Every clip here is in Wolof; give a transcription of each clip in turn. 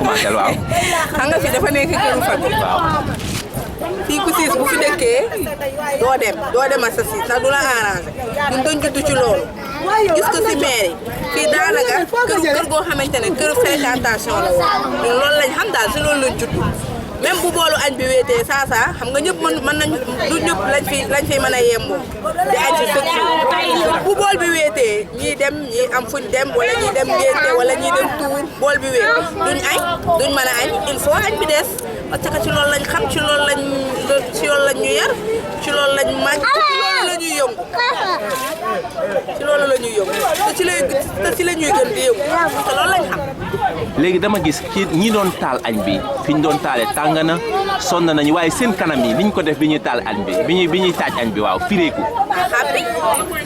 commencé waaw. xam nga fi dafa nekk këru famille. waaw. fii ku siis bu fi dëkkee doo dem ak sa siis ndax du la arrangé ñun dañ judd ci loolu gis ko si maire yi fii daanaka kër goo xamante ne këru fréquentation la woon ñun loolu lañ xam daal si loolu lañ judd même bu boolu añ bi wéetee saa xam nga ñëpp mën nañ du ñëpp lañ fi mën a yemboo di añ ci sëg bu bool bi wéetee ñii dem ñii am fuñ dem wala ñii dem ngénte wala ñii dem tuur bool bi wéet duñ añ duñ mën a añ il faut añ bi des parce que ci loolu lañ xam ci loolu lañ ñu yar ci loolu lañ màgg ci loolu la ñuy yëngu ci loolu la ñuy yëngu te ci la ñuy gën di yëngu parce que loolu lañ xam. léegi dama gis ñi doon taal añ bi fi ñu doon taalee tàng na sonn nañu waaye seen kanam yi niñ ko def bi ñuy taal añ bi ñuy taaj añ bi waaw fireeku.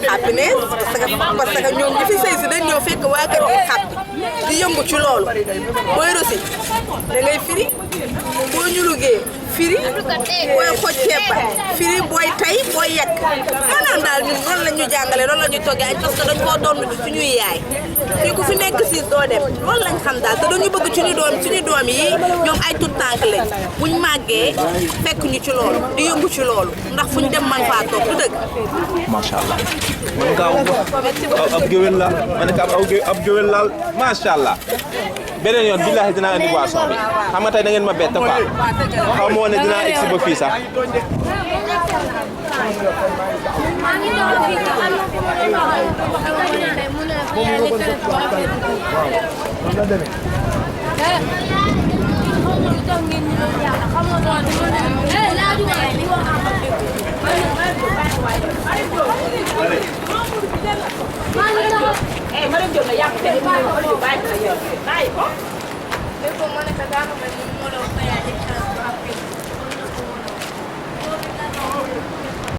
happiness parce que ñoom ñi fi sëy si dañ ñëw fekk waa kër gi happy di yëngu ci loolu booy rosi da ngay firi boo ñu liggéey firi booy xoj ceeb ba firi booy tay booy yekk maanaam daal ñun loolu la ñu jàngale loolu la ñu toggee añ parce que dañ koo doon suñuy yaay fii ku fi nekk siis doo dem loolu lañ xam daal te dañu bëgg suñu doom yi ñoom ay tout tànk lañ buñ màggee fekk ñu ci loolu di yëngu ci loolu ndax fuñ dem man faa toog du dëgg. macha allah man gaaw ab géwél la ma ne ab géwél laal macha allah beneen yoon billahi dinaa indi boisson bi xam nga tey da ngeen ma bett quoi xaw ma woon ne dinaa egsi ba fii sax. Madame Diop na yàq te bàyyi ko bàyyi ko.